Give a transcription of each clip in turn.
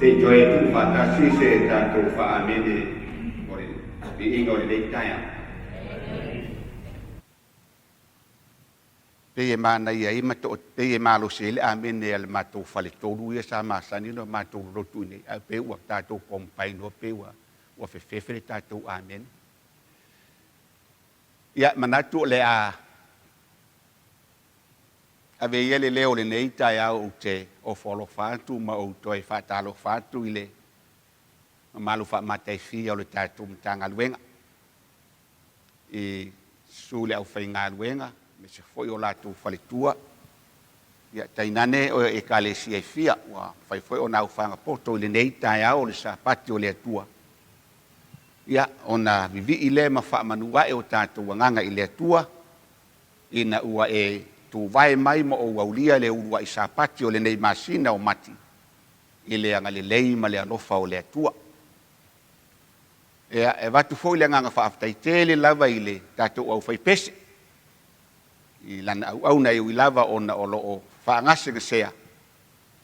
Se i toe tuufaatasi se tatou faa-Amene mo le viiga o lenei taeao. Pei e manaia ai ma to, pei e malosi ai le Amene a le matou faletolu ia sa masani ona matou lolotu i inei, ae pei ua tatou combine loa pei ua ua fefefe le tatou Amene. Ia, manatu o le a ave ia le leo o lenei taeao ou te ofo alofa atu ma ou toe faatalofa atu i le mamalu faamataifia o le tatou Matagaluega, i susu le aufaigaluega, aemaise foi o latou faletua, ia tainane o Ekalesia e fia ua mafai foi ona aofaga poto i lenei taeao o le Sapati o le Atua, ia ona vivii lea ma faamanu ae o tatou agaga i le Atua, ina ua e tuvae mai ma ou aulia le uluai Sapati o lenei masina o Mati i le agalelei ma le alofa o le Atua. Ia, e avatu foi le agaga faafetai tele lava i le tatou aufaipese i lana auauna e ui lava ona o lo o faagasegasea,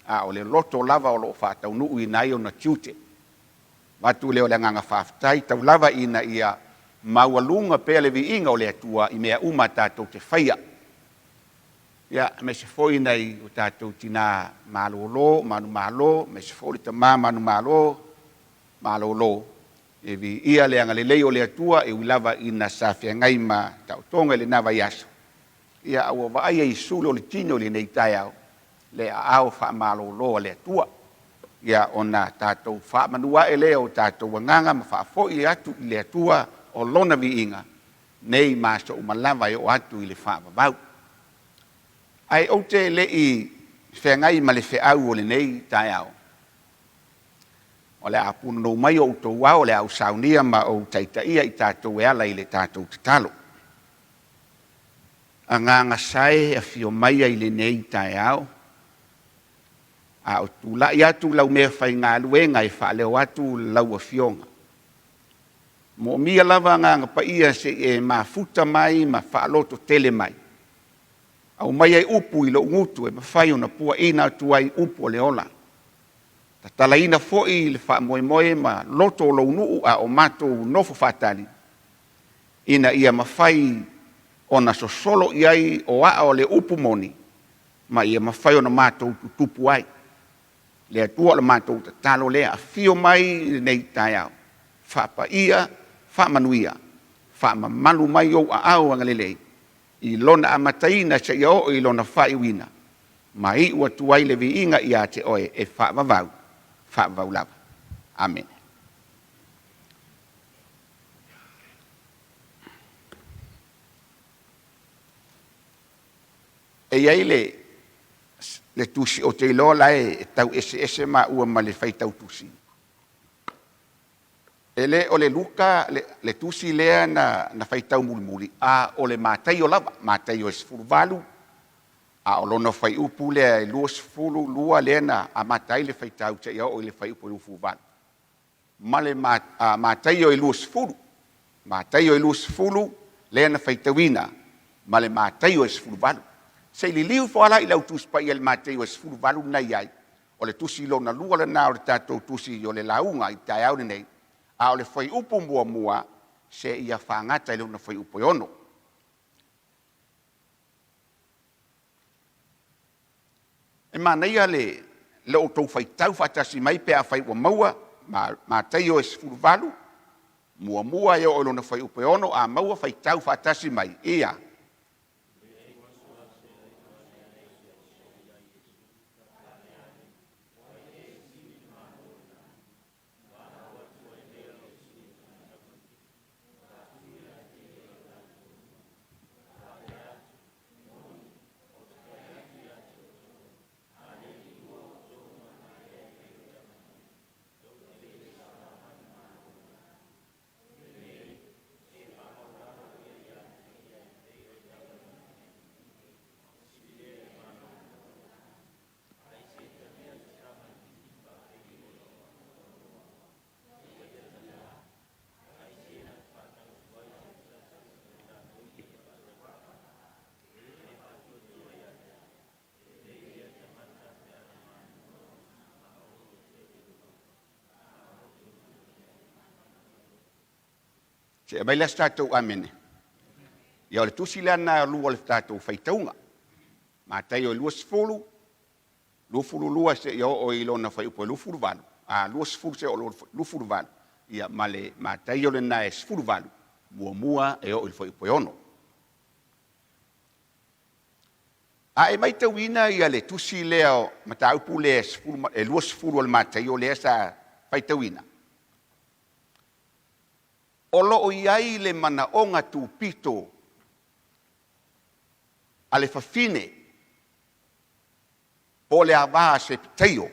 a o le loto lava o lo o faataunuuina ai ona tiute. Avatu lea o le agaga faafetai tau lava ina ia maualuga pea le viiga o le Atua i mea uma tatou te faia. Ia, aemaise foi nai o tatou tinā malolo, manumalo, aemaise foi le tamā manumalo, malolo, e viia le agalelei o le Atua e ui lava ina sa feagai ma taotoga i lena vaiaso, ia a ua vaaia i sulu o le tino i lenei taeao, le aao faamalolo a le Atua. Ia ona tatou faamanu ae lea o tatou agaga ma faafoi atu i le Atua o Lona viiga, nei ma aso uma lava e oo atu i le faavavau. Ae ou te le i feagai ma le feau o lenei taeao, o le a punonou mai o outou ao, o le a ou saunia ma ou taitaia i tatou e ala i le tatou tatalo. Agaga sae e afio maia i lenei taeao, a o tulai atu lau mea faigaluega e faaleo atu lau Afioga. Moomia lava Agaga Paia se i e mafuta mai ma faalototele mai. Aumai ai upu i lou gutu e mafai ona puaina atu ai upu o le ola. Tatalaina foi le faamoemoe ma loto o lou nuu a o matou nofo faatali, ina ia mafai ona sosolo i ai o aa o le upu moni, ma ia mafai ona matou tutupu ai. Le Atua o le matou tatalo lea, afio mai i lenei taeao, faapaia, faamanuia, faamamalu mai ou aao agalelei, i lona amataina seia oo i lona faaiuina, ma iu atu ai le viiga ia te oe e faavavau, faavavau lava. Amene. E i ai le, le tusi, ou te iloa la e tau eseese maua ma le faitau tusi. E le o le Luka le, le tusi lea na, na faitau mulimuli, a o le Mataio lava, Mataio e 18, a o lona fuaiupu lea e 22 lea na amata ai le faitau seia oo i le fuaiupu e 28. Ma le Mataio e 20, Mataio e 20 lea na faitauina ma le Mataio e 18. Se i liliu ifo lava la i lau Tusi Paia i le Mataio e 18 lena e i ai, o le tusi lona lua lena o le tatou tusi o le lauga i le taeao lenei, a o le fuaiupu muamua seia faagata i lona fuaiupu e 6. E manaia le lo outou faitau faatasi mai pe afai ua maua Mataio e 18, muamua e oo i lona fuaiupu e 6, a maua faitau faatasi mai, ia. Se i aumai lea se tatou amene. Ia o le tusi lea na lua o le tatou faitauga. Mataio 20, 22 seia oo i lona fuaiupu e 28, a 20 seia oo i le 28, ia ma le Mataio lena e 18, muamua e oo i le fuaiupu e 6. A e matauina ia le tusi lea o mataupu lea e 20 o le Mataio lea sa faitauina, o lo o i ai le manaoga tupito a le fafine po o le ava a Sepetaio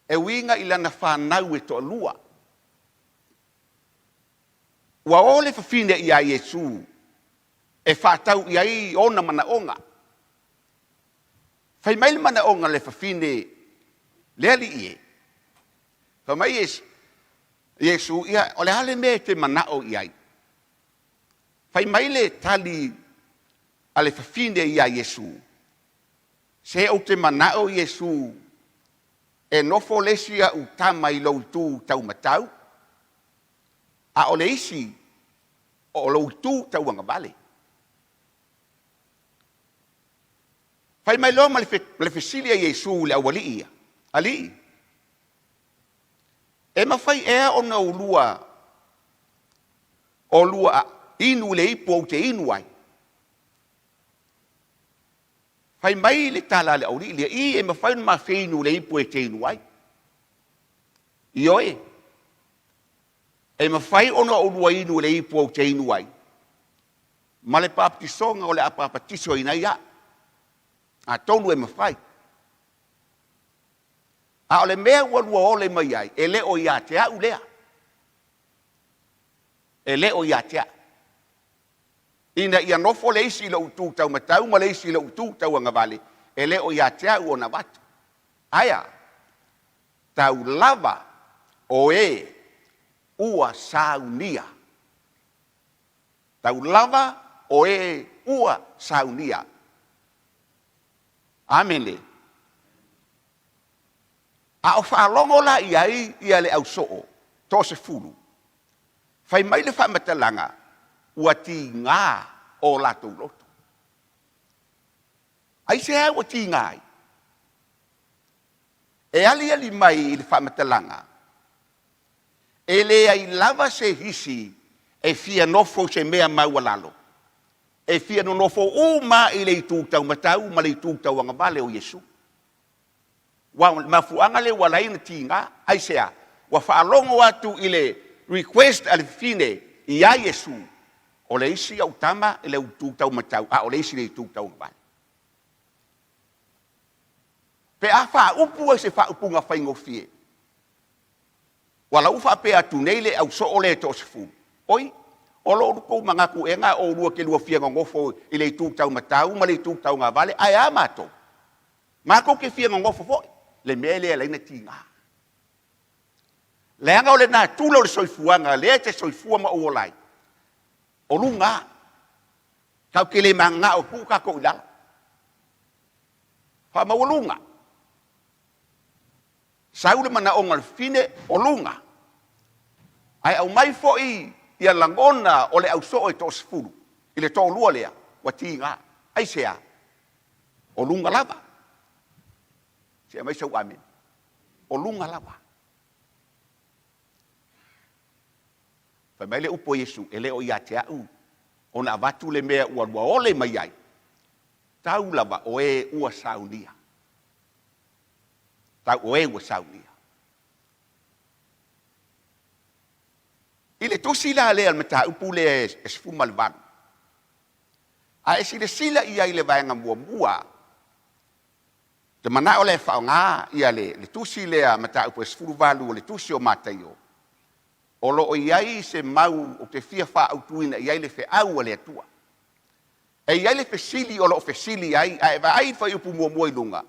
e uiga i lana fanau e toalua. Ua o le fafine ia Iesu e faatau i ai ona manaoga. Fai mai le manaoga a le fafine, le Alii e, fai mai Iesu, ia o le a le mea e te manao i ai? Fai mai le tali a le fafine ia Iesu, se ou te manao Iesu e nofo le isi au tama i lou itu taumatau, a o le isi o lou itu tauagavale. Fai mai loa ma le fesili a Iesu i le aualii ia, Alii, e mafai ea ona ulua olua inu i le ipu ou te inu ai? Fai mai le tala a le aualii lea, Ii, e mafai ona ma feinu i le ipu e te inu ai. Ioe, e mafai ona oulua inu i le ipu ou te inu ai, ma le papatisoga o le a papatisoina ai au. Atonu e mafai. A o le mea ua lua ole mai ai, e le o ia te au lea. E le o ia te au. Ina ia nofo le isi i lou itu taumatau ma le isi i lou itu tauagavale, e le o ia te au ona avatu. Ae a? Tau lava o e ua saunia. Tau lava o e ua saunia. Amene. A o faalogo la i ai ia le ausoo toasefulu, fai mai le faamatalaga, ua tiga o latou loto. Aisea ua tiga ai? E aliali mai i le faamatalaga, e leai lava se isi e fia nofo i se mea maualalo, e fia nonofo uma lava i le itu taumatau ma le itu tauagavale o Iesu. Aua o le mafuaaga lea ua ala ai ona tiga. Aisea? Ua faalogo atu i le request a le fafine ia Iesu, o le isi au tama i le itu taumatau, a o le isi i le itu tauagavale. Pe a faaupu ai se faaupuga faigofie, ua la ua faapea atu nei le ausoo lea e toasefulu, Oi, o lo outou manatu ea na o oulua e te lua fia nonofo i le itu taumatau ma le itu taugavale, ae a matou? Matou te fia nonofo foi, le mea lea e ala ai ona tiga. Leaga o le natura o le soifuaga lea e te soifua ma ou ola ai, o luga lava. Tatou te le mananao e tuu tatou i lalo. Faamaualuga. Sau le manaoga o le fafine, o luga. Ae aumai foi ia lagona o le ausoo e toasefulu i le toalua lea, ua tiga. Aisea? O luga lava. Se aumai sau amene. O luga lava. Fai mai le upu a Iesu, e le o ia te au ona avatu le mea ua lua ole mai ai, tau lava o e ua saunia. Tau o e ua saunia. I le tusi la lea, le mataupu lea e 18, a e silasila i ai i le vaega muamua, te manao lea e faaaoga ia le tusi lea mataupu e 18 o le tusi o Mataio, o lo o i ai se mau ou te fia faaautuina i ai le feau a le Atua. E i ai le fesili o lo o fesili ai, a e vaai i le fuaiupu muamua i luga,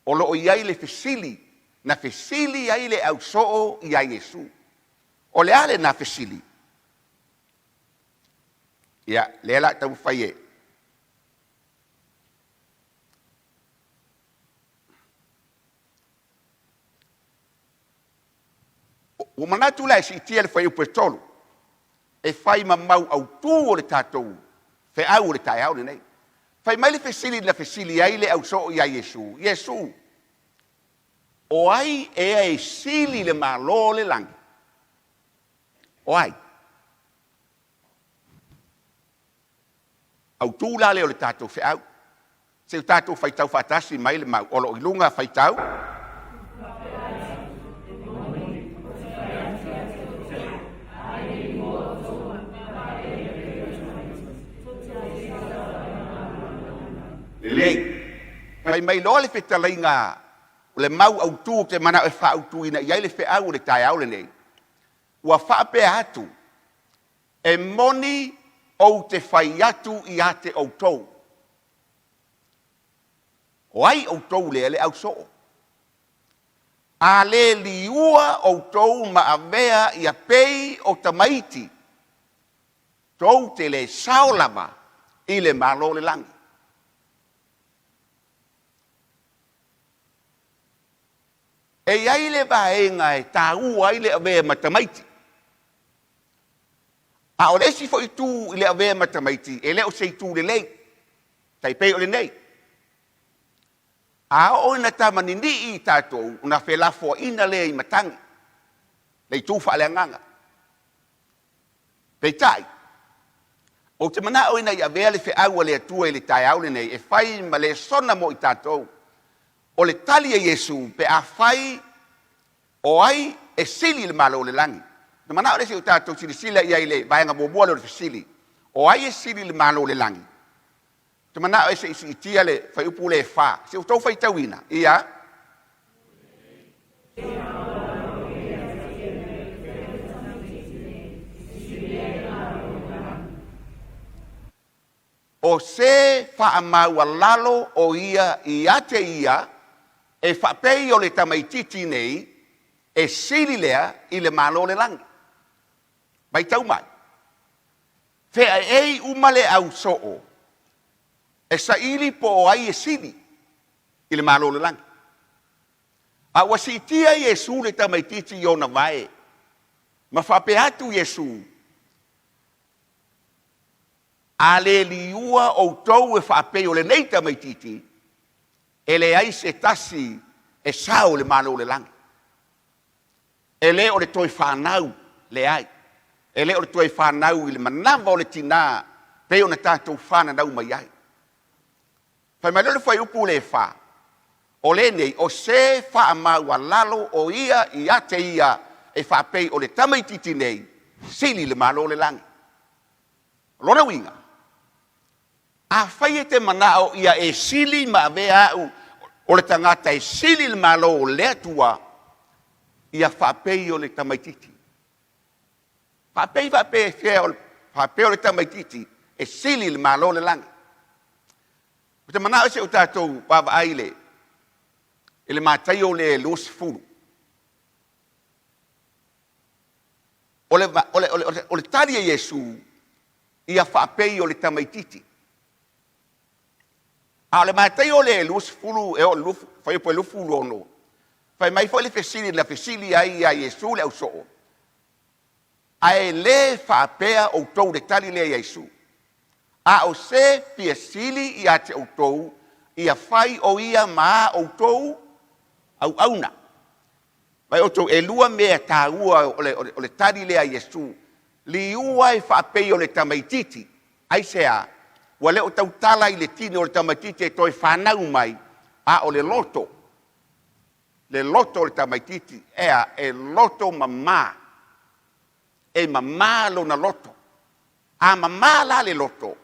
o lo o i ai le fesili na fesili ai le ausoo iā Iesu. O le a lena fesili? Ia, lea la taumafai e Ua manatu la e siitia le fuaiupu e 3. e fai ma mau autū o le tatou feau o le taeao lenei. Fai mai le fesili na fesili ai le ausoo iā Iesu, Iesu, o ai ea e sili i le Malo o le lagi? O ai? Autu la lea o le tatou feau. Se i tatou faitau faatasi mai le mau o lo o i luga faitau. Lelei. Fai mai loa le fetalaiga o le mau autu ou te manao e faaautuina i ai le feau o le taeao lenei. Ua faapea atu, E moni ou te fai atu ia te outou. O ai outou lea le ausoo? A le liua outou ma avea ia pei o tamaiti, tou te le sao lava i le Malo o le lagi. E i ai le vaega e taua ai le avea ma tamaiti. A o le isi foi itu i le avea ma tamaiti, e le o se itu lelei, tai pei o lenei. A oo ina tamaninii tatou, ona felafoaiina lea i matagi, le itu faaleagaga. Peitai, ou te manao ina ia avea le feau a le Atua i le taeao lenei e fai ma lesona mo i tatou. O le tali a Iesu pe afai o ai e sili i le Malo o le lagi. Ona manao lea se i o tatou silasila i ai i le vaega muamua lea o le fesili, o ai e sili i le Malo o le lagi? Ou te manao e se i siitia le fuaiupu lea e fa. Se i outou faitauina, ia. O se faamaualalo o ia ia te ia e faapei o le tamaitiiti nei e sili lea i le Malo o le lagi. Matau mai, feaei uma le au soo e saili po o ai e sili i le Malo o le lagi. A ua siitia Iesu le tamaitiiti i ona vae, ma faapea atu Iesu, A le liua outou e faapei o lenei tamaitiiti, e leai se tasi e sao i le Malo o le lagi. E le o le toe fanau, leai. E le o le toe fanau i le manava o le tinā pei ona tatou fananau mai ai. Fai mai loa le fuaiupu lea e fa, O lenei, o se faamaualalo o ia ia te ia e faapei o le tamaitiiti nei, sili i le Malo o le lagi. O lona uiga, afai e te manao ia e sili ma avea au o le tagata e sili i le Malo o le Atua, ia faapei o le tamaitiiti. Faapei faapefea o le, faapea o le tamaitiiti e sili i le Malo o le lagi. Ou te manao se i o tatou vaavaai i le, i le Mataio le 20. O le, o le, o le, o le tali a Iesu, ia faapei o le tamaitiiti. A o le Mataio le 20 e oo i le fuaiupu e 26, fai mai foi le fesili na fesili ai ia Iesu le ausoo, Ae le faapea outou le tali lea ia Iesu, a o se fia sili ia te outou, ia fai o ia ma a outou auauna. Vaai outou, e lua mea taua o le, o le tali lea a Iesu, liua e faapei o le tamaitiiti. Aisea? Ua le o tautala i le tino o le tamaitiiti e toe fanau mai, a o le loto. Le loto o le tamaitiiti, ea, e loto mamā. E mamā lona loto. A mamā la le loto,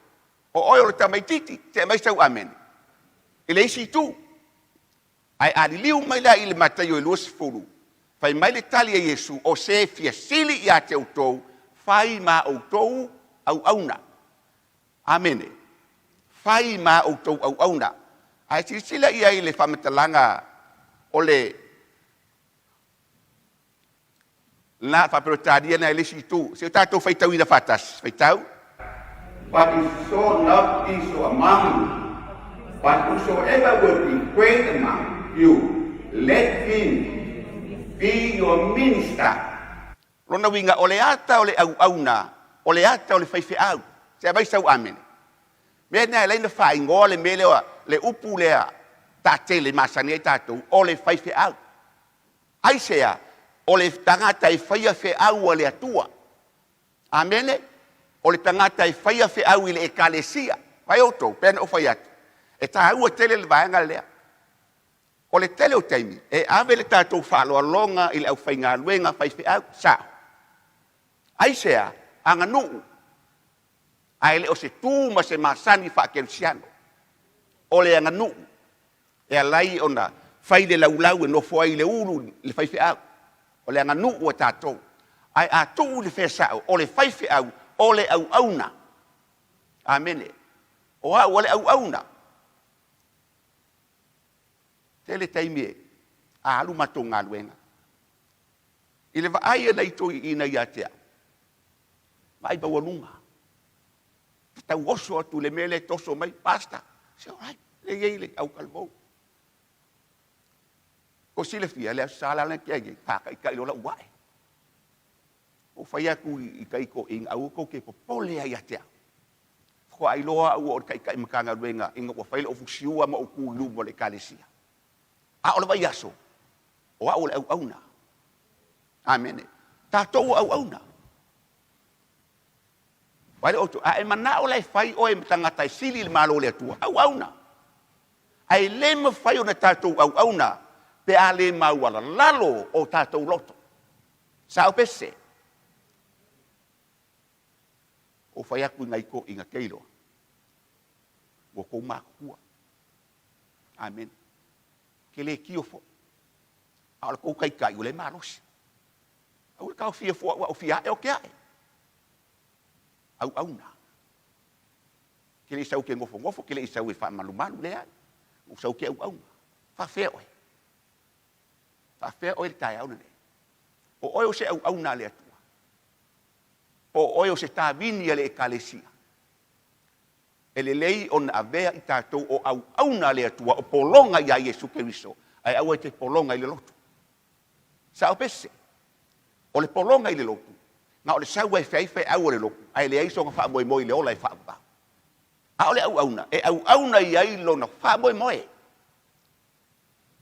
o oe o le tamaitiiti, se aumai sau amene. I le isi itu, ae a liliu mai la i le Mataio e 20, fai mai le tali a Iesu, o se fia sili ia te outou, fai ma outou auauna. Amene. Fai ma outou auauna. Ae silasila i ai i le faamatalaga o le la faa-Peretania na i le isi itu. Se i o tatou faitauina faatasi. Faitau. But if so not be so among you, but whosoever will be great among you, let him be your minister. Lona uiga, o le ata o le auauna, O le ata o le faifeau. Se aumai sau amene. Mea lena e ala ai ona faaigoa le mea lea, le upu lea taatele e masani ai tatou, o le faifeau. Aisea? O le tagata e faia feau a le Atua. Amene? O le tagata e faia feau i le Ekalesia. Vaai outou, pei ona ou fai atu, e taua tele le vaega lea. O le tele o taimi, e ave le tatou faaaloaloga i le aufaigaluega faifeau, sao. Aisea? Aganuu, ae le o se tu ma se masani faakerisiano. O le aganuu e ala ai ona fai le laulau e nofo ai le ulu i le faifeau. O le aganuu a tatou. Ae a tuu i le fea sao, o le faifeau, o le auauna. Amene. O au o le auauna. Tele taimi e a alu matou galuega. I le vaai a nai toeaiina ia te au, vaai maualuga, e tau oso atu i le mea lea e toso mai, Pastor, it's all right, lea e i ai le autalavou. Ua silafia le Aso Sa la na tea nei, faataitai loa lau ae. Ua fai atu i tai toeaiina, aua tou te popole ai ia te au. Faatoa iloa au o le taitai Matagaluega ina ua fai lau fusiua ma ou tu i luma o le Ekalesia. A o le vaiaso, o au o le auauna. Amene. Tatou o auauna. Vaai le outou, a e manao la e fai oe ma tagata e sili i le Malo o le Atua, auauna. Ae le mafai ona tatou auauna pe a le maualalalo o tatou loto. Sao pe sese? Ou fai atu i nai toeaiina te iloa, ua tou matutua. Amene. Ke le tio foi. A o le tou taitai ua le malosi. Aua le taofia fua ua ou fia ae, ou te ae. Auauna. Ke le i sau ke nofonofo, ke le i sau e faamalumalu, leai. Ua sau ke auauna. Faafefea oe? Faafefea oe i le taeao lenei? O oe o se auauna a le Atua? Po o oe o se tavini a le Ekalesia? E lelei ona avea i tatou o auauna a le Atua o pologa iā Iesu Keriso, ae aua e te pologa i le lotu. Sao pe sese? O le pologa i le lotu, na o le sau lava e fai feau a le lotu, ae leai sona faamoemoe i le ola e faavavau. A o le auauna, e auauna i ai lona faamoemoe.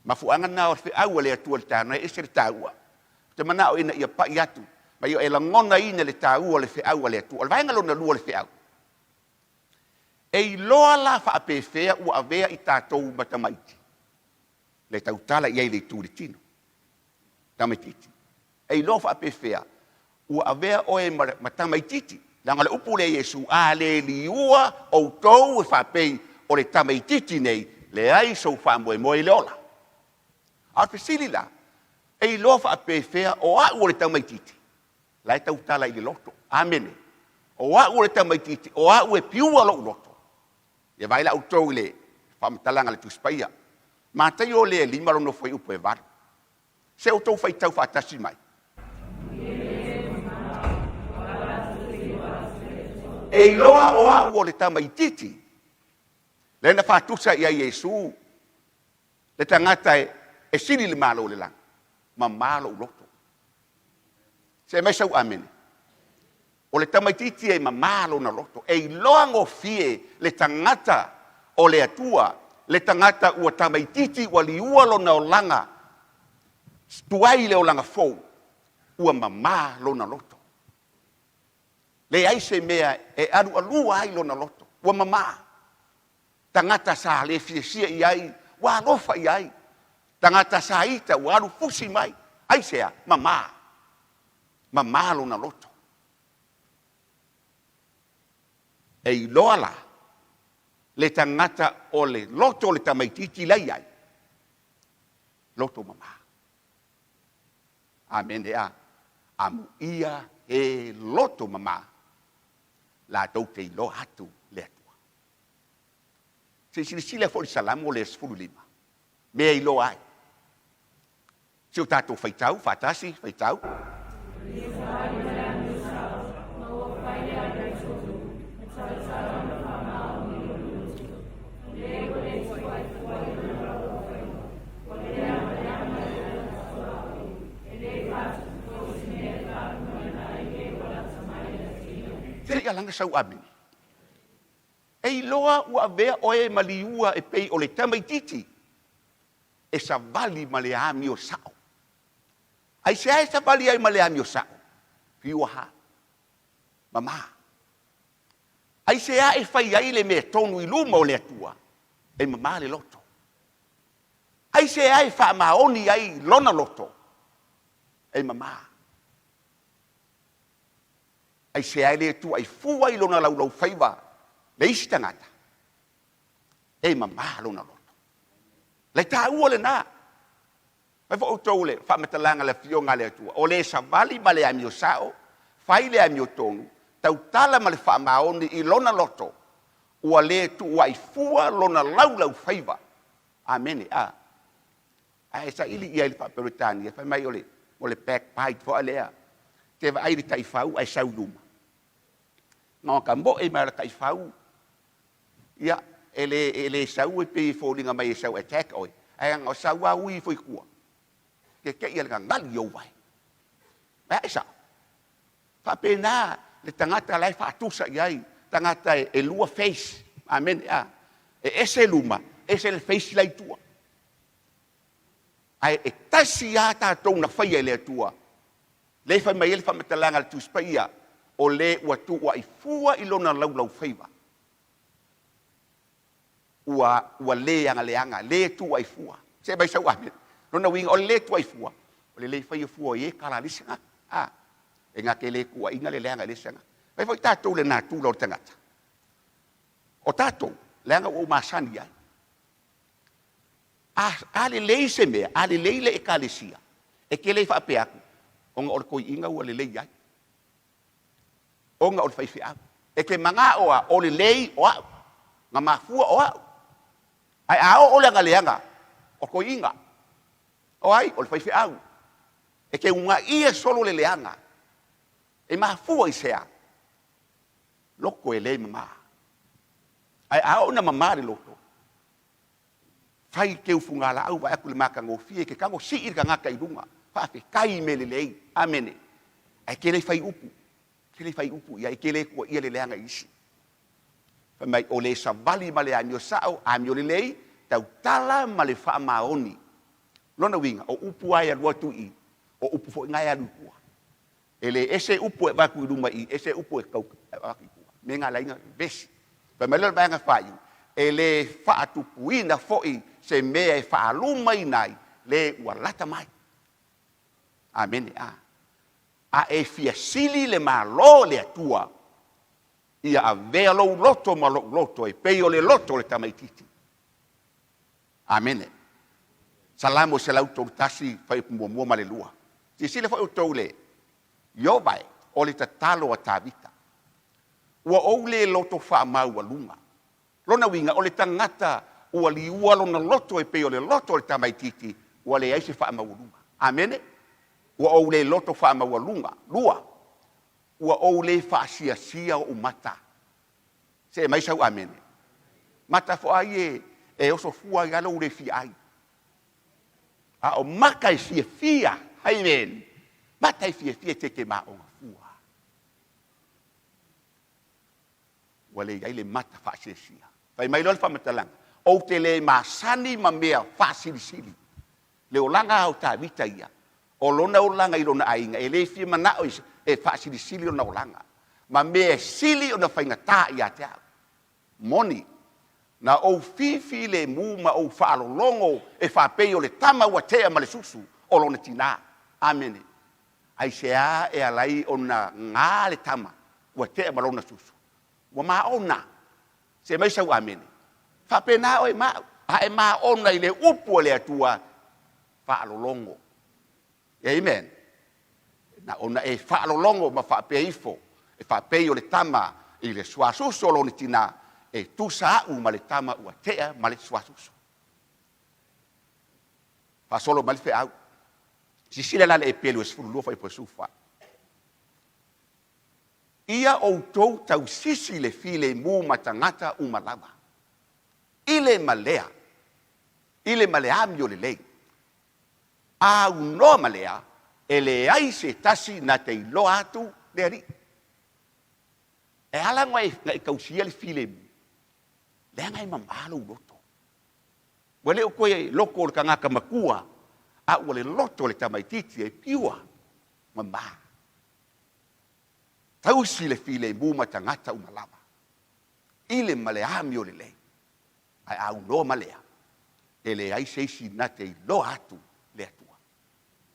Mafuaaga na o le feau a le Atua i le taeao, e ese le taua. Ou te manao ina ia pai atu, ma ia e lagonaina le taua o le feau a le Atua. O le vaega lona lua o le feau, e iloa la faapefea ua avea i tatou ma tamaiti, le tautala i ai i le itu i le tino. Tamaitiiti. E iloa faapefea ua avea oe ma tamaitiiti, leaga o le upu lea a Iesu, A le liua outou e faapei o le tamaitiiti nei, leai sou faamoemoe i le ola. A o le fesili la, e iloa faapefea o au o le tamaitiiti? La e tautala i le loto. Amene. O au o le tamaitiiti, o au e piua lou loto. Ia vaai la outou i le faamatalaga a le Tusi Paia. Mataio lea e 5 lona fuaiupu e 8. Se outou faitau faatasi mai. E iloa o au o le tamaitiiti. Lea na faatusa i ai Iesu le tagata e sili i le Malo o le lagi. Mamā lou loto. Se aumai sau amene. O le tamaitiiti e mamā lona loto, e iloa gofie le tagata o le Atua, le tagata ua tamaitiiti ua liua lona olaga tuai i le olaga fou, ua mamā lona loto. Leai se mea e alualua ai lona loto, ua mamā. Tagata sa le fiafia i ai, ua alofa i ai. Tagata sa ita, ua alu fusi mai. Aisea? Mamā. Mamā lona loto. E iloa la le tagata o le loto o le tamaitiiti la i ai, loto mamā. Amene a. Amuia e loto mamā latou te iloa atu le Atua. Se i silasila foi i le Salamo lea 15, mea e iloa ai. Si o tatou faitau faatasi, faitau. i alaga sau amene. E iloa ua avea oe ma liua e pei o le tamaitiiti e savali ma le amio sao. Aisea e savali ai ma le amio sao? Pure heart. Mama. Aisea e fai ai le mea tonu i luma o le Atua? E mama le loto. Aisea e faamaoni ai lona loto? E mama. Aisea e le tuuai fua i lona laulaufaiva le isi tagata? E mama lona loto. Le taua lena. Fai foi outou le faamatalaga a le Afioga a le Atua, o le savali ma le amio sao, fai le amiotonu, tautala ma le faamaoni i lona loto, ua le tuuai fua lona laulaufaiva. Amene. A. Ae saili i ai le faa-Peretania, fai mai o le, o le backbite foi lea. Te vaai i le taifau ae sau i luma. Na ka moe mai o le taifau, ia, e le, e le sau e pei e foliga mai e sau attack oe, ae ana o sau a ui ifo i tua, keke'i a le gagali i ou vae. Ae ae sao. Faapena le tagata la e faatusa i ai, tagata e lua face. Amene. A. E ese luma, ese le face la i tua. Ae e tasi lava tatou na faia e le Atua. Lea e fai mai ai le faamatalaga a le Tusi Paia, o le ua tuuai fua i lona laulaufaiva, ua, ua le agaleaga, le tuuai fua. Se mai sau amene. Lona uiga, o le le tuuai fua, o le le faia fua i e tala a le isi tagata. A, e na te le tuuaiina le leaga i le isi tagata. Fai foi tatou le natura o le tagata. O tatou, leaga ua ou masani ai. A, a lelei se mea, a lelei le Ekalesia, e te le faapea atu, ona o le toeaina ua lelei ai, ona o le faifeau. E te manao a o lelei o au, na mafua o au. Ae a oo le agaleaga, o toeaina, o ai? O le faifeau. E te unaia solo le leaga. E mafua i se a? Loto e le mama. Ae a oo ina mama le loto, fai le teu fugalaau vaai atu i le matagofie, ke tago sii le tagata i luga, faafetai i mea lelei. Amene. Ae te le fai upu, te le fai upu i ai, te le tuuaia le leaga i isi. Fai mai, o le savali ma le amio sao, amio lelei, tautala ma le faamaoni. Lona uiga, o upu lava e alu atu i i, o upu foi na e alu i tua. E le ese upu e avatu i luma i i, ese upu e tau avatu i tua. Mea na ala ai ona vevesi. Fai mai lea o le vaega faaiu, e le faatupuina foi se mea e faalumaina ai le ua lata mai. Amene. A. A e fia sili le Malo o le Atua, ia avea lou loto ma lou loto e pei o le loto o le tamaitiiti. Amene. Salamo 131, fuaiupu muamua ma le lua. Silasila foi outou i le Iovae, o le tatalo a Tavita. Ua ou le loto faamaualuga. Lona uiga, o le tagata ua liua lona loto e pei o le loto o le tamaitiiti, ua leai se faamaualuga. Amene. Ua ou le loto faamaualuga. Lua, ua ou le faasiasia ou mata. See mai sau amene. Mata foʻi ai e oso fua ai lava lou le fia ai. A o maka e fiafia, amen. Mata e fiafia e te maoga fua. Ua le i ai le mata faasiasia. Fai mai loa le faamatalaga, ou te le masani ma mea faasilisili. Le olaga o Tavita ia, o lona olaga i lona aiga, e le fia manao e faasilisili lona olaga, ma mea e sili ona faigata ia te au. Moni, na ou fifilemu ma ou faalologo e faapei o le tama ua tea ma le susu o lona tinā. Amene. Aisea e ala ai ona gā le tama ua tea ma lona susu? Ua maona. Se mai sau amene. Faapena oe ma au, a e maona i le upu a le Atua, faalologo. Amen. Na ona e faalologo ma faapea ifo, e faapei o le tama i le suasusu o lona tinā, e tusa au ma le tama ua tea ma le suasusu. Faasolo mai le feau. Silasila la le Epelu e 12 fuaiupu 14. Ia outou tausisi le filemu ma tagata uma lava, i le ma lea, i le ma le amio lelei. A aunoa ma lea, e leai se tasi na te iloa atu le Alii. E ala ona e tausia le filemu, leaga e mama lou loto. Ua le o toe loto o le tagata matua, a ua le loto o le tamaitiiti e pure, mama. Tausi le filemu ma tagata uma lava, i le ma le amio lelei. Ae a aunoa ma lea, e leai se isi na te iloa atu le Atua.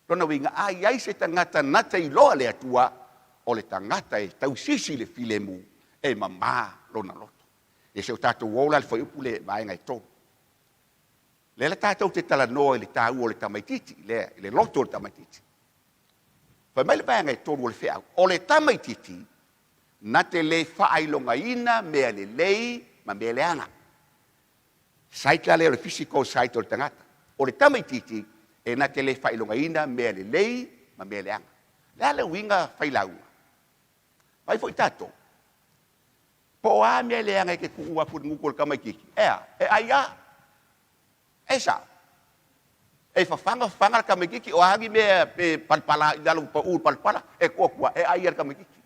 Lona uiga, a i ai se tagata na te iloa le Atua, o le tagata e tausisi le filemu, e mama lona loto. Ia se o tatou o la i le fuaiupu lea i vaega e tolu. Lea la tatou te talanoa i le taua o le tamaitiiti, lea, i le loto o le tamaitiiti. Fai mai le vaega e tolu o le feau, o le tamaitiiti na te le faailogaina mea lelei ma mea leaga. Sight la lea o le physical sight o le tagata. O le tamaitiiti e na te le faailogaina mea lelei ma mea leaga. Le a le uiga failauga? Vai foi tatou. Po o a mea leaga e te tuu atu i le gutu o le tamaitiiti? E a? E ai lava. E sao. E fafaga fafaga le tamaitiiti, o a ni mea pe palapala i lalo pau i le palapala, e tuu atu lava, e ai lava e le tamaitiiti.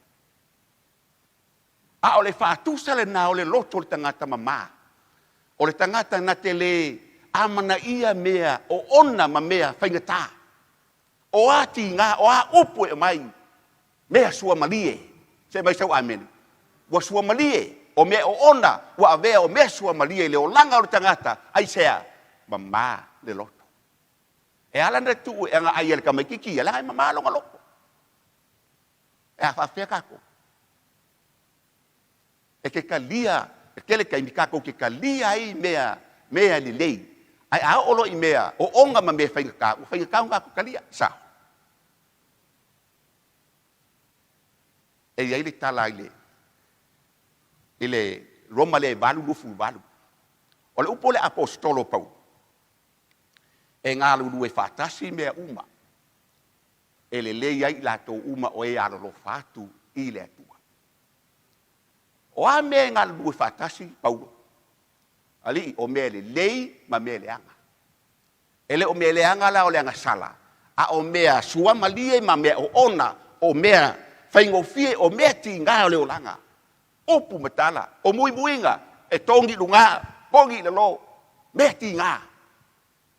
A o le faatusa lena o le loto o le tagata mama. O le tagata na te le amanaia mea oona ma mea faigata. O a tiga, o a upu e aumai, mea suamalie. Se aumai sau amene. Ua suamalie, o mea oona ua avea o mea suamalie i le olaga o le tagata, aisea? Mama le loto. E ala ona tuu e agaai e le tamaitiiti ia, leaga e mama lona loto. E a faapefea tatou? E te talia, e tele taimi tatou te talia ai mea, mea lelei, ae a oo loa i mea oona ma mea faigata, ua faigata ona tatou talia. Sao. E i ai le tala i le, i le Roma lea e 8:28. O le upu o le Aposetolo o Paulo, e galulue faatasi mea uma e lelei ai i latou uma o e alolofa atu i le Atua. O a mea e galulue faatasi, Paulo? Alii, o mea lelei ma mea leaga. E le o mea leaga la o le agasala, a o mea suamalie ma mea oona, o mea faigofie, o mea tiga o le olaga. Upu ma tala, o muimuiga, e togi i luga, togi i lalo, mea tiga.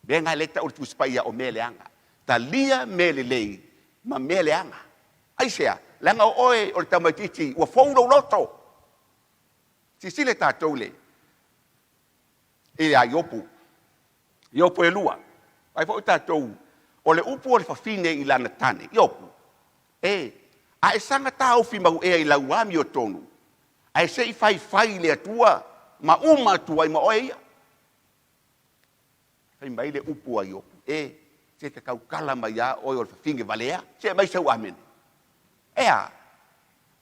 Mea na lea e tau e le Tusi Paia o mea leaga. Talia mea lelei ma mea leaga. Aisea? Leaga o oe o le tamaitiiti ua fou lou loto. Silasila tatou i le ia Iopu, Iopu e lua. Vaai foi tatou, o le upu a le fafine i lana tane, Iopu, e, a e saga taofi mau ea i lau amiotonu, ae se i faifai i le Atua ma uma atu ai ma oe ia. Fai mai le upu a Iopu, E, se te tautala mai lava oe o le fafine valea, se aumai sau amene. E a?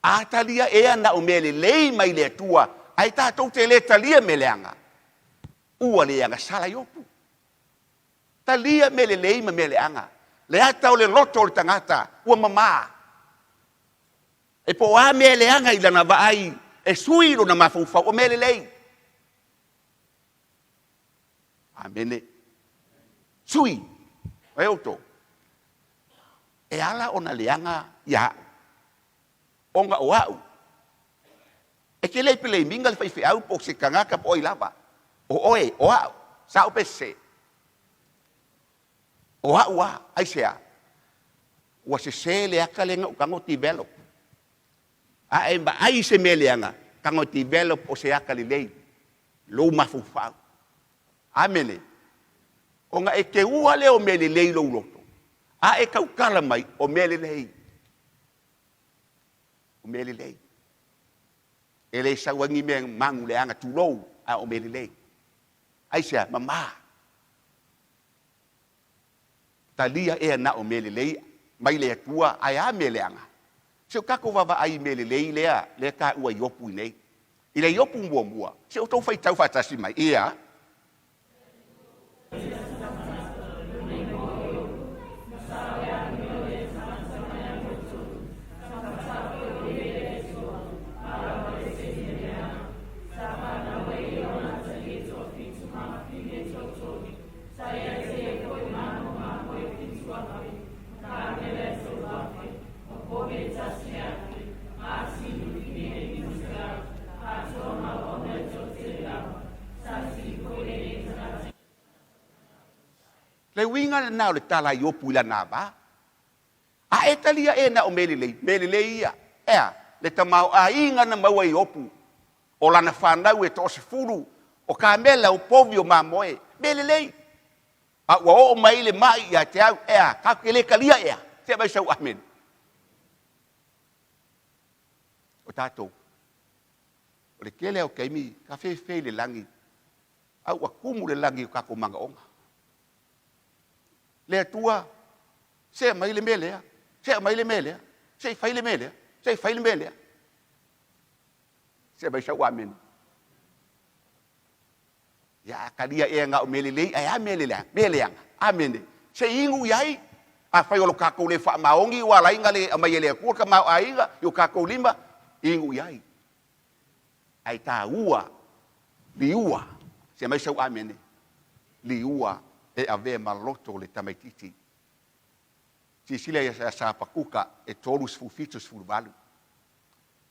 A talia ea na o mea lelei mai le Atua, ae tatou te le talia mea leaga? Ua le agasala Iopu. Talia mea lelei ma mea leaga. Le ata o le loto o le tagata ua mama. E po o a mea leaga i lana vaai e sui lona mafaufau o mea lelei. Amene. Sui, e outou, e ala ona leaga ia au, ona o au, e te le peleimiga le faifeau po o se tagata po o ai lava, o oe, o au, sao pe sese? O au lava, aisea? Ua sese le ata lea na ou tago develop. A e vaai i se mea leaga, tago e develop o se ata lelei, lou mafaufau. Amene. Ona e teua lea o mea lelei i lou loto, a e tautala mai, o mea lelei. O mea lelei. E le sau ai ni mea magu leaga, tulou, a o mea lelei. Aisea? Mama. Talia ea na o mea lelei mai le Atua, ae a mea leaga? Se o tatou vaavaai i mea lelei lea, lea taua i Iopu i nei. I le Iopu muamua, se o tou faitau faatasi mai, ia. Le uiga lena o le tala a Iopu i lana ava. A e talia ea na o mea lelei? Mea lelei ia. E a? Le tamaoaiga na maua e Iopu, o lana fanau e toasefulu, o kamela, o povi, o mamoe. Mea lelei. A ua oo mai le mai ia te au, e a? Tatou te le talia ea? Se aumai sau amene. O tatou, o le tele lava o taimi, ka fefe i le lagi, a ua tumu le lagi i o tatou manaoga. Le Atua, se aumai le mea lea, se aumai le mea lea, se i fai le mea lea, se i fai le mea lea. Se aumai sau amene. Ia a talia ea na o mea lelei, ae a mea leaga? Mea leaga. Amene. Se i inu i ai. Afai o lo tatou le faamaoni ua ala ai ona le aumai e le Atua le tamaoaiga i o tatou lima, inu i ai. Ae taua, liua, se aumai sau amene, liua e avea ma loto le tamaitiiti. Silasila ia Sapakuka e 37, 18.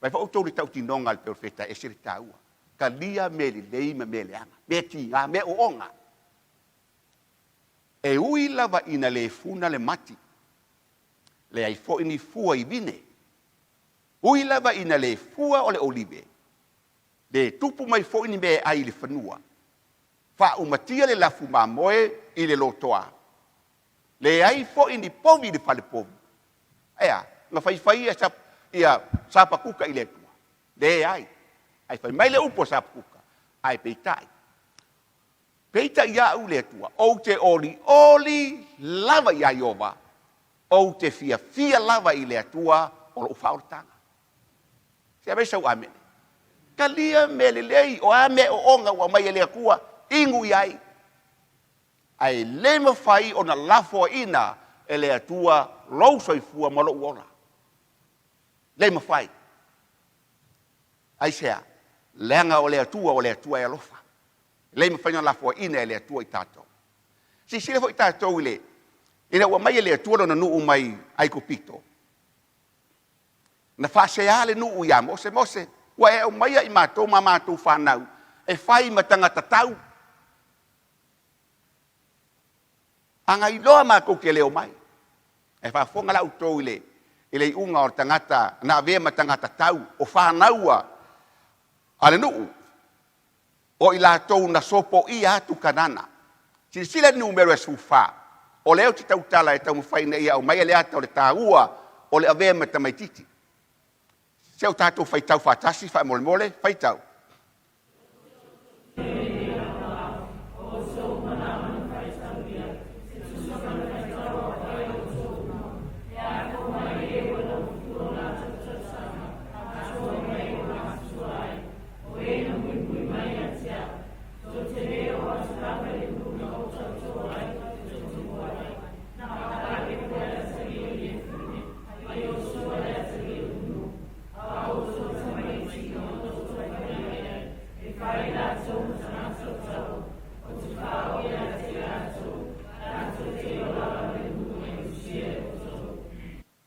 Vaai foi outou i le tautinoga a le perofeta e ese le taua. Talia mea lelei ma mea leaga, mea tiga, mea oona. E ui lava ina le funa le mati, leai foi ni fua i vine. Ui lava ina le fua o le olive, le tupu mai foi ni mea e ai i le fanua. Faaumatia le lafu mamoe i le lotoa, leai foi ni povi i le fale povi. Ae a? Na faifai ia ia Sapakuka i le Atua? Leai. Ae fai mai le upu a Sapakuka, Ae peitai, peitai au le Atua, ou te olioli lava iā Ieova, ou te fiafia lava i le Atua o lou faaolataga. Se aumai sau amene. Talia mea lelei, o a mea oona ua aumai e le Atua, inu i ai. Ae le mafai ona lafoaiina e le Atua lou soifua ma lou ola. Le mafai. Aisea? Leaga o le Atua o le Atua e alofa. E le mafai ona lafoaiina e le Atua i tatou. Silasila foi tatou i le, ina ua aumai e le Atua Lona nuu mai Aikupito, na faasea le nuu ia Mose, Mose, ua e aumaia i matou ma matou fanau e fai ma tagata tau. A na iloa matou te le omai. Ae faafofoga la outou i le, i le iuga o le tagata na avea ma tagata tau, o fanau a, a le nuu, o i latou na sopoia atu Kanana. Silasila i le numera e 14, o lea ou te tautala e taumafai ina ia aumaia le ata o le taua o le avea ma tamaitiiti. Se o tatou faitau faatasi faamolemole, faitau.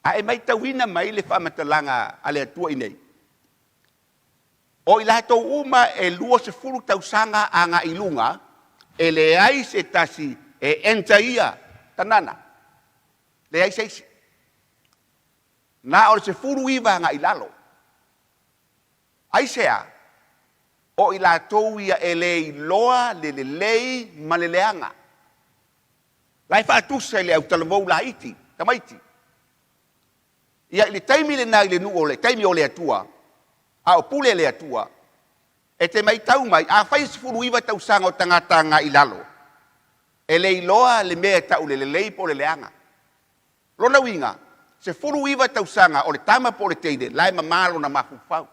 A e matauina mai le faamatalaga a le Atua i nei, O i latou uma e 20 tausaga agai i luga, e leai se tasi e enter ia Kanana. Leai se isi. Na o le 19 agai i lalo. Aisea? O i latou ia e le iloa le lelei ma le leaga. La e faatusa i le autalavou laiti, tamaiti. Ia, i le taimi lena i le nuu o le taimi o le Atua, a o pule le Atua, e te maitau mai, afai e 19 tausaga o tagata agai i lalo, e le iloa le mea e tau le lelei po o le leaga. Lona uiga, 19 tausaga o le tama po o le teine, la e mama lona mafaufau.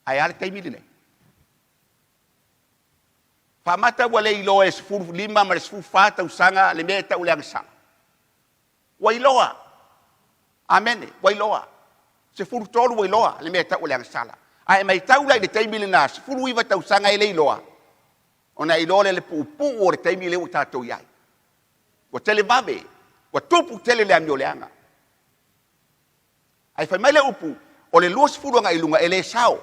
Ae a le taimi lenei? Faamata ua le iloa e 15 ma le 14 tausaga le mea e tau le agasala. Ua iloa. Amene. Ua iloa. 13 ua iloa le mea e tau o le agasala. A e maitau la i le taimi lena, 19 tausaga e le iloa, ona e iloa lea le puupuu o le taimi lea ua tatou i ai. Ua televave, ua tupu tele le amioleaga. Ae fai mai le upu, o le 20 agai i luga e le sao.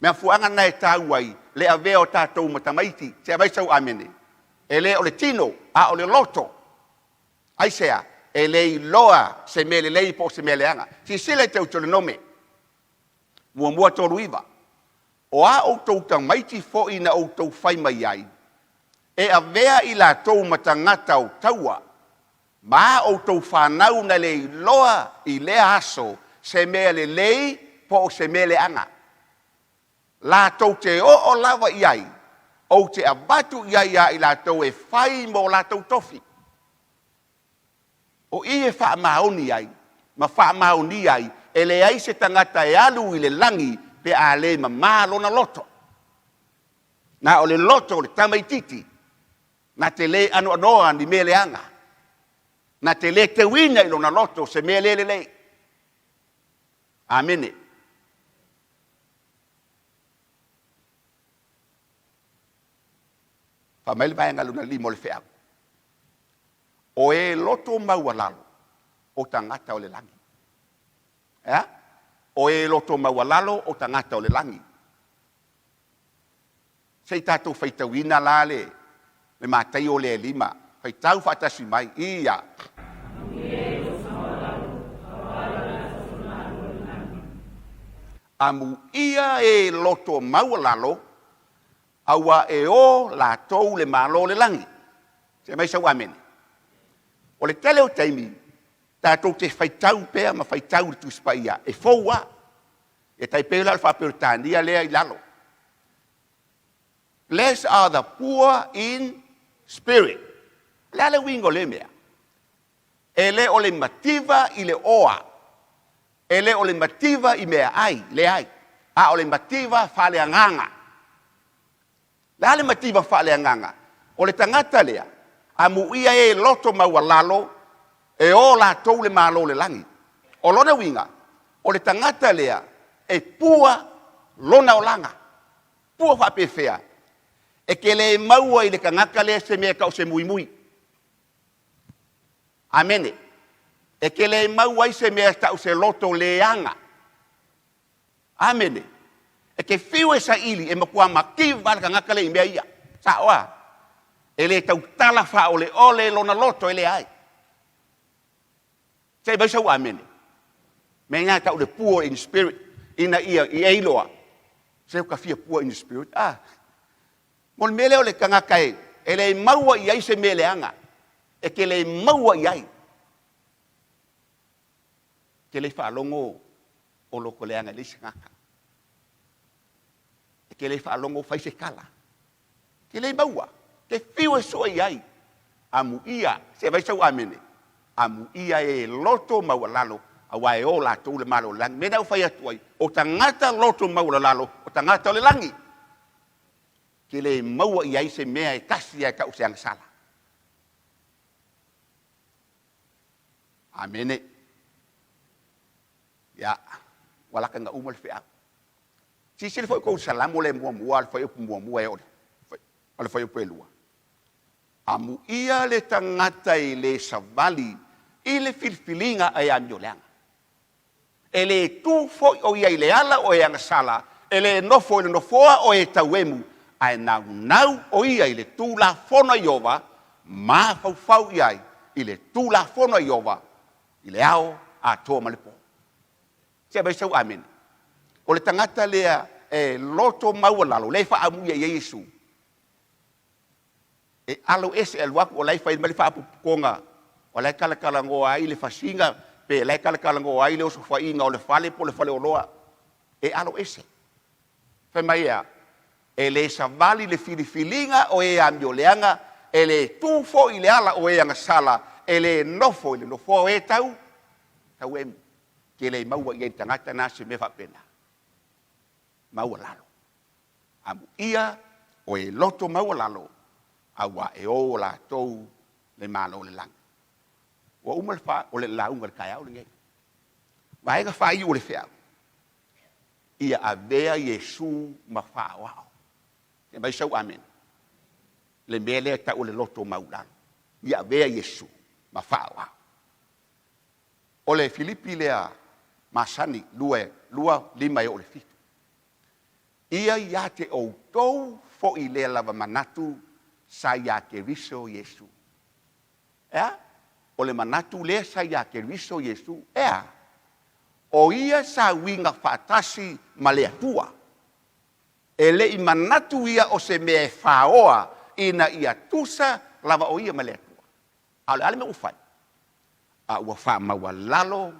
Mafuaaga lena e taua ai le avea o tatou ma tamaiti. Se aumai sau amene. E le o le tino, a o le loto. Aisea? E le iloa se mea lelei po o se mea leaga. Silasila i Teutolenome muamua 3:9. O a outou tamaiti foi na outou fai mai ai, e avea i latou ma tagata o taua, ma a outou fanau na le iloa i lea aso se mea lelei po o se mea leaga, latou te oo lava i ai, ou te avatu i ai ia i latou e fai mo latou tofi. O i e faamaoni ai ma faamaonia ai, e leai se tagata e alu i le lagi pe a le mamā lona loto. Na o le loto o le tamaitiiti na te le anoanoa ni mea leaga, na te le teuina i lona loto se mea le lelei. Amene. Fai mai le vaega lona lima o le feau, O e loto maualalo o tagata o le lagi. E a? O e loto maualalo o tagata o le lagi. Se i tatou faitauina la le le Mataio lea e lima, faitau faatasi mai, ia. Amuia e loto maualalo, auā e o latou le Malo o le lagi. Se aumai sau amene. O le tele o taimi, tatou te faitau pea ma faitau i le Tusi Paia, e fou lava. E tai pei la o le faa-Peretania lea i lalo. Blessed are the poor in spirit. O le a le uiga o lea mea? E le o le mativa i le oa, e le o le mativa i meaai, leai, a o le mativa faaleagaga. O le a le mativa faaleagaga? O le tagata lea, amuia e loto maualalo, e o latou le Malo o le lagi. O lona uiga, o le tagata lea, e pua lona olaga. Pua faapefea? E te le maua i le tagata lea se mea e tau o se muimui. Amene. E te le maua ai se mea e tau se loto leaga. Amene. E te fiu e saili, e matua mativa lava le tagata lea i mea ia. Sao a? E le tautala faaoleole lona loto, e leai. Se i aumai sau amene. Mea lena e tau le poor in spirit, ina ia i e iloa, se ua ta fia poor in spirit. Ah, mo le mea lea o le tagata e, e le maua i ai se mea leaga, e te le maua i ai. E te le faalogo o loto leaga i le isi tagata. E te le faalogo fai se tala. E te le maua. E te fiu e sue i ai. Amuia, se aumai sau amene. Amuia e loto maualalo, aua e o latou le Malo o le lagi. Mea na ou fai atu ai, o tagata loto maualalalo, o tagata o le lagi. E te le maua i ai se mea e tasi lava e tau o se agasala. Amene. Ia, ua lata ina uma le feau. Silasila foi outou i le Salamo lea muamua, le fuaiupu muamua e oo i le fuaiupu e lua. Amuia le tagata e le savali i le filifiliga a e amioleaga. E le tu foi o ia i le ala o e agasala, e le nofo i le nofoa o e tauemu, ae naunau o ia i le Tulafono a Ieova, mafaufau i ai i le Tulafono a Ieova i le ao atoa ma le po. Se aumai sau amene. O le tagata lea e loto maualalo, lea e faaamuia i ai Iesu, e alo ese e alu atu o la e fai mai le faapotopotoga, o la e talatalanoa ai le fasiga, pe la e talatalanoa ai le osofaiga o le fale po o le faleoloa, e alo ese. Fai mai e a? E le savali le filifiliga o e amioleaga, e le tu foi i le ala o e agasala, e le nofo i le nofoa o e tau, tauemu. Ke le maua i ai le tagata na se mea faapena. Maualalo. Amuia o e loto maualalo, auā e o latou le Malo o le lagi. Ua uma le fa, o le lauga i le taeao lenei. Vaega faaiu o le feau, ia avea Iesu ma faaoao. Se aumai sau amene. Le mea lea e tau o le loto maulalo. Ia avea Iesu ma faaoao. O le Filipi lea masani, 2, 2, 5 e oo i le 7. Ia ia te outou foi lea lava manatu sa iā Keriso Iesu. E a? O le manatu lea sa iā Keriso Iesu, e a? O ia sa uiga faatasi ma le Atua. E le i manatu ia o se mea e faoa ina ia tusa lava o ia ma le Atua. A o le a le mea ua fai? A ua faamaualalo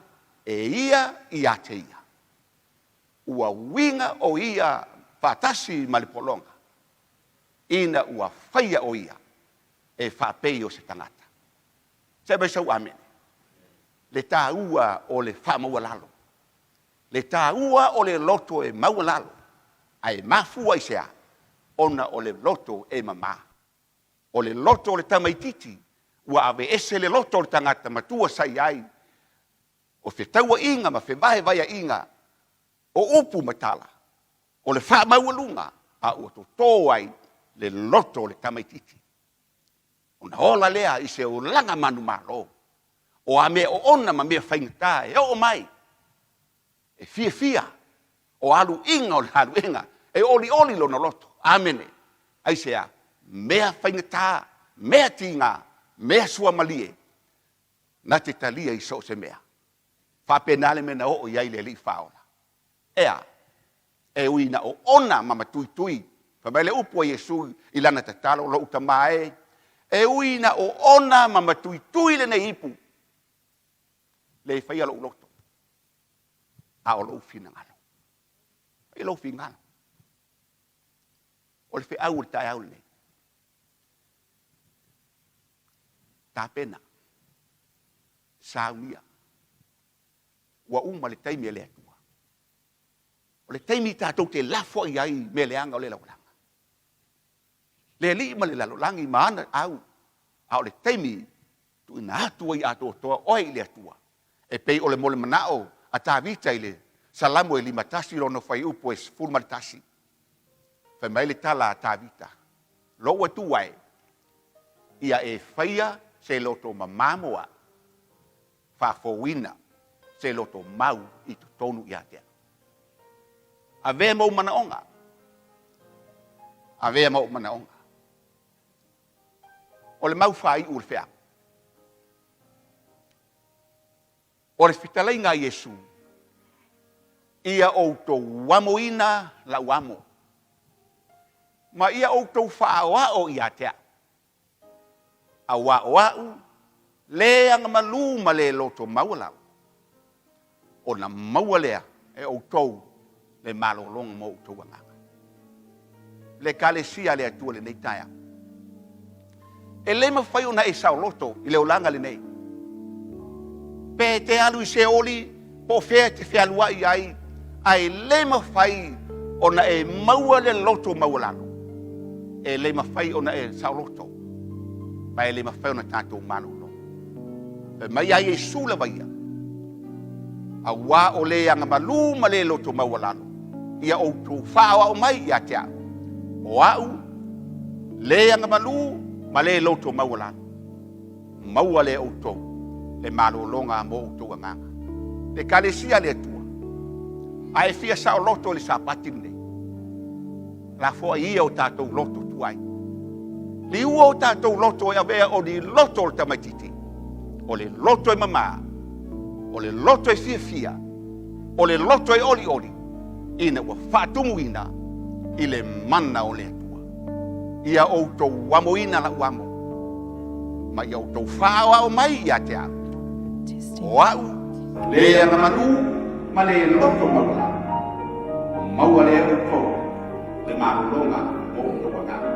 e ia ia te ia. Ua uiga o ia faatasi ma le pologa, ina ua faia o ia e faapei o se tagata. Se mai sau amene. Le taua o le faamaualalo. Le taua o le loto e maualalo, ae mafua i se a? Ona o le loto e mama. O le loto o le tamaititi ua aveese le loto o le tagata matua sa i ai, o fetauaiga ma fevaevaeaiga, o upu ma tala, o le faamaualuga a ua toto ai le loto o le tamaititi. Ona ola lea i se olaga manumalo, o a mea oona ma mea faigata e oo mai, e fiafia, o aluiga o le galuega, e olioli lona loto. Amene. Aisea? Mea faigata, mea tiga, mea suamalie, na te talia i so o se mea. Faapena le mea na oo i ai le Alii Faaola. E a? E ui na oona ma matuitui, fai mai le upu a Iesu i lana tatalo, Lou Tama e, e ui na oona ma matuitui lenei ipu, le faia lou loto, a o lou finagalo. Faia lou finagalo. O le feau o le taeao lenei. Tapena. Saunia. Ua uma le taimi a le Atua. O le taimi tatou te lafoai ai mea leaga o le lalolagi. Le alii ma le lalolagi ma ana au, a o le taimi tuuina atu ai atoatoa oe i le Atua. E pei o le mole manao a Tavita i le Salamo e 51 lona fuaiupu e 11. Fai mai le tala a Tavita, Lou Atua e, ia e faia se loto mamā mo au, faafouina se loto mau i totonu ia te au. Avea ma ou manaoga, avea ma ou manaoga. O le mau faaiu o le feau. O le fetalaiga a Iesu, Ia outou amoina lau amo, ma ia outou faaoao ia te au, auā o a'u lē agamalu ma lē loto maualalo, ona maua lea e outou le malologa mo outou agaga. Le Ekalesia a le Atua i lenei taeao. E le mafai ona e saoloto i le olaga lenei. Pe e te alu i Seoli, po o fea e te fealuai ai, ae le mafai ona e maua le loto maualalo. E le mafai ona e saoloto, ma e le mafai ona tatou malolo. Fai mai a Iesu lava ia, auā o le agamalu ma le loto maualalo, ia outou faaoao mai ia te au, o a'u le agamalu ma le loto maualalo, maua lea e outou le malologa mo outou agaga. Le Ekalesia a le Atua, a e fia saoloto i le Sapati lenei, lafoai ia o tatou loto tuai. Liua o tatou loto e avea o ni loto o le tamaititi, o le loto e mamā, o le loto e fiafia, o le loto e olioli, ina ua faatumuina i le mana o le Atua. Ia outou amoina lau amo, ma ia outou faaoao mai ia te au, o a'u le agamalu ma le loto maualalo, maua lea outou le malologa o outou agaga.